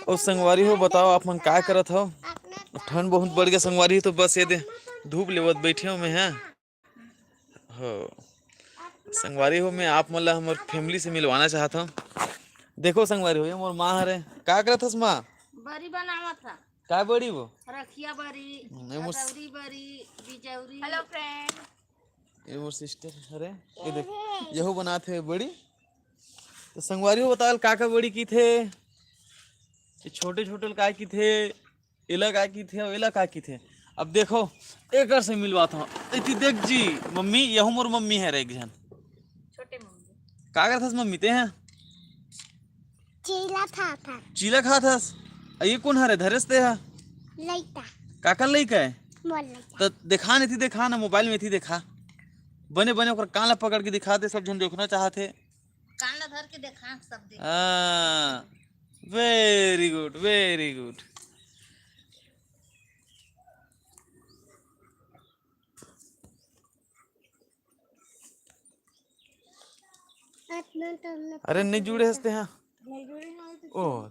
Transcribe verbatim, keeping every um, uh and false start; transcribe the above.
अउ संगवारी हो, बताओ आप मन का करत हव? ठंड बहुत बढ़ गया संगवारी, तो बस ये दे धूप लेवत बैठे हो मैं, हैं? हो संगवारी हो, मैं आप मन ला हमर फैमिली से मिलवाना चाहत हव। देखो संगवारी हो, ये मोर माँ हरे। का करत हस माँ? बरी बनावत हा। का बरी वो? रखिया बरी, नहीं, मोर अदौरी बरी, बिजौरी। Hello friend. ये मोर सिस्टर हरे। ये देख, यहू बनात हे बड़ी। तो संगवारी हो, बताओ का का बड़ी किथे? ये छोटे छोटे ल का किथे? एला का किथे अउ एला का किथे? अब देखो, एकर से मिलवात हव। एती देख जी, मम्मी, यहू मोर मम्मी हरे एक झन। छोटे मम्मी। का करत हस मम्मी ते ह? चीला खात हस। चीला खात हस? अ ये कोन हरे धरेस ते ह? लइका। काकर लइका हे? मोर लइका। त देखा न, एती देखा ना, मोबाइल में एती देखा। बने बने ओकर कान ला पकड़ के दिखा दे, सब झन देखना चाहत हे। कान ला धर के देखा, सब देख। हाँ, very good, very good। अरे नहीं जुड़े हस ते, हाँ। ओ,